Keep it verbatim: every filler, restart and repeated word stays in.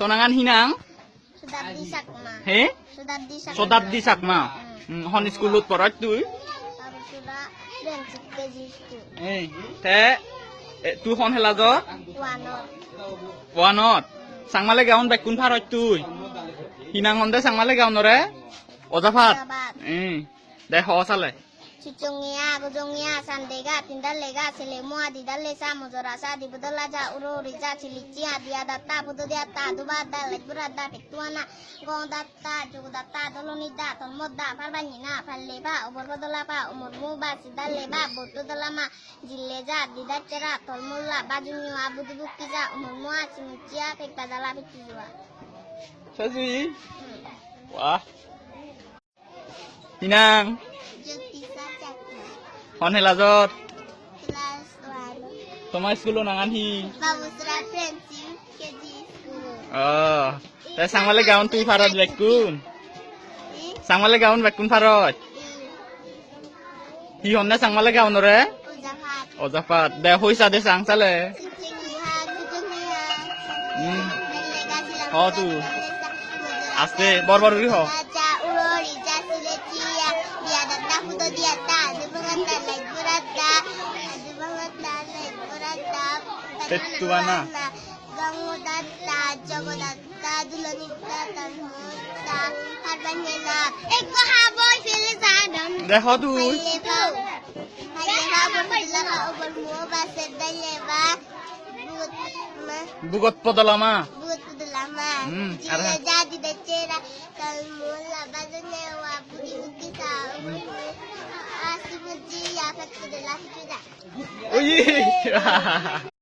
To nangan hi nang? Sudaddi Chakma. He? Sudaddi Chakma. Sudaddi Chakma. Hmm. Hmm, hon iskulot poroj tui? Parusura Friendship K G school. Ei, te, e, tui hon helajot? One-ot. One-ot. Changma legaun bekkun paroj tui? Hi nang honde Changma legaunore? Ojaphat? Ojaphat. Ei, de ho sale. Chuchungiya, bujungiya, sandega, tinda lega, sele mua, dida lesa, mujora sa, dibudola ja, uro uri ja, silichi ya, dia datta, pudu dia ta, duba da, lejbura da, petuana, gong datta, jugu datta, doloni da, tolmod da, parbanyina, palle ba, obor bodola ba, umur mu ba, sida le ba, botu dola ma, jille ja, dida chera, tolmod la, bajunyo a, budi bukki ja, umur mu a, simichi a, pekta dala, pichi jua. Saji? Wah. Hi nang? Jyotisa Chakma. Hon helajot? Class one. Toma iskulo nangan hi? Babusura Friendship K G school. Oh. Te Changma legaun tui paroj bekkun? Hi? Changma legaun bekkun paroj? Hmm. Hi honne Changma legaunore? Ojaphat. Ojaphat. De hoisa de sang sale. Singha, Singha. Hmm. Ho tu. Aste, bor bor guri ho. Petuana. Gangodatta, Jogodatta, Dulonitta, Tanmotta, Parbanyena. Ekko haboi fele jadon. Dekho tui. Palle pao. Palle pao, bor pudula pao, bor muo ba, ser daile ba. Bugot ma. Bugot podola ma. Bugot podola ma. Hmm, jile ja dide chera, tal muo la ba jone wa, budi uti sa. Asi muji ya pet pudula pudula. Oi.